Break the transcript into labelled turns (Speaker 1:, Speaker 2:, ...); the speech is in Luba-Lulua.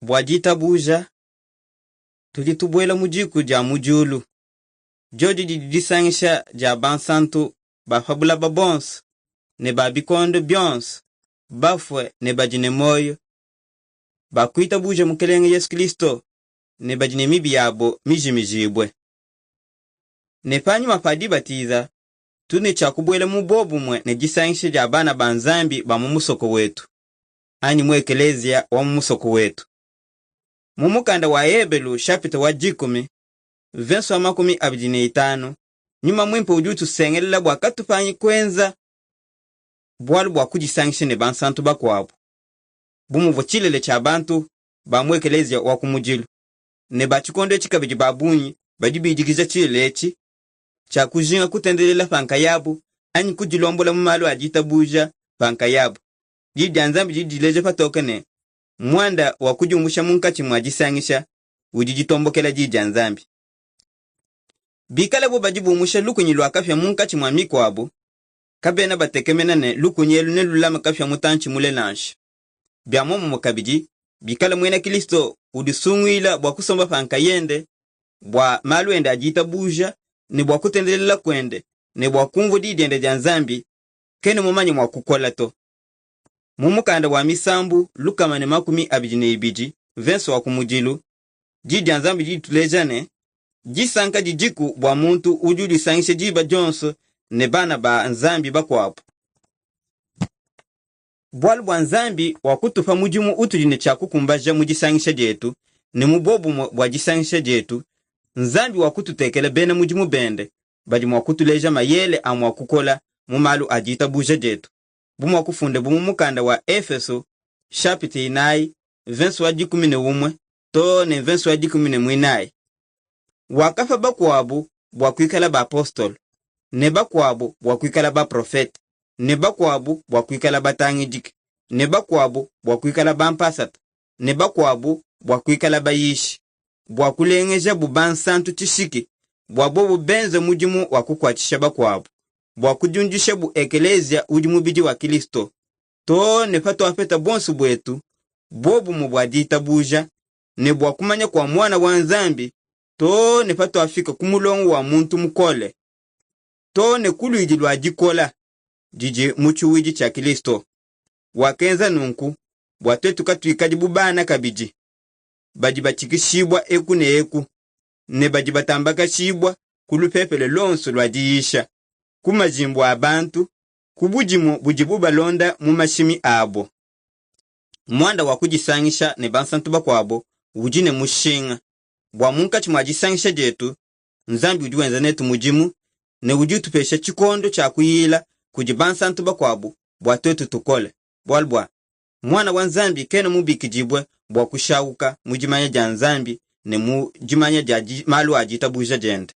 Speaker 1: Bua ditabuja, tudi tubuela mu diku dia mu diulu. Diodi didi disangisha dia bansantu ba pa bulaba bonso ne ba bikondo bionso, bafue ne badi ne muoyo, bakuitabuja Mukelenge Yesu Kristo ne badi ne mibi yabo mijimijibue. Ne panyima pa dibatiza, tudi ne tshia kubuela mu bobumue ne disangisha dia bana ba Nzambi ba mu musoko wetu, anyi mu ekeleziya wa mu musoko wetu. Mu mukanda wa Ebelu chapitre wa 10 verse wa 25, Nyuma Mwimpe udi utusengelela bua katupangi kuenza bualu bua kudisangisha ne bansantu bakuabu, bu muvua tshilele tshia bantu ba mu ekeleziya wa ku mudilu, ne ba tshikondo etshi kabidi ba bungi badi bidikija tshilele etshi tshia kujinga kutendelela pa nkayabu anyi kudilombola mu malu a ditabuja pa nkayabu. Diyi dia Nzambi didi dileja patoke ne, muanda wa kudiumbusha munkatshi mua disangisha udi ditombokela diyi dia Nzambi. Bikala bo badi bumusha lukunyi lua kapia munkatshi mua mikuabu, kabena batekemena ne lukunyi elu nelulame kapia mutantshi mule nansha. Bia muomumue kabidi, bikala muena Kristo udisunguila bua kusomba pa nkayende bua malu ende a ditabuja ne bua kutendelela kuende ne bua kumvua diyi diende dia Nzambi, kena mumanye mua kukola to. Mu mukanda wa Misambu 122, verse wa kumudilu, diyi dia Nzambi didi dituleja ne, disanka didiku bua muntu udi udisangisha diba dionso ne bana ba Nzambi bakuabu. Bualu bua Nzambi wakutupa mudimu utudi ne tshia kukumbaja mu disangisha dietu ne mu bobumue bua disangisha dietu, Nzambi wakututekela bena mudimu bende badi mua kutuleja mayele a mua kukola mu malu a ditabuja dietu, bu muakufundebu mu mukanda wa Efeso chapitre 4 verse wa 11 too ne verse wa 14. Wakapa bakuabu bua kuikala baapostolo, ne bakuabu bua kuikala baprofete, ne bakuabu bua kuikala batangidiki, ne bakuabu bua kuikala bampasata, ne bakuabu bua kuikala bayishi, bua kulengejabu bansantu tshishiki, bua bobu benze mudimu wa kukuatshisha bakuabu, bua kudiundishabu ekeleziya udi mubidi wa Kristo, too ne patuapeta buonso buetu bobumue bua ditabuja ne bua kumanya kua Muana wa Nzambi, too ne patuafika ku mulongo wa muntu mukole, too ne ku luidi lua dikola didi mu tshiwidi tshia Kristo. Wakenza nunku bua tuetu katuikadi bu bana kabidi, badi batshikishibua eku ne eku ne badi batambakashibua ku lupepele luonso lua diyisha, ku majimbu a bantu, ku budimu budibu balonda mu mashimi abo. Muanda wa kudisangisha ne bansantu bakuabo udi ne mushinga bua munkatshi mua disangisha dietu, Nzambi udi wenza netu mudimu ne udi utupesha tshikondo tshia kuyila kudi bansantu bakuabu bua tuetu tukole. Bualu bua Muana wa Nzambi kena mubikidibue bua kushawuka mu dimanya dia Nzambi ne mu dimanya dia malu a ditabuja diende.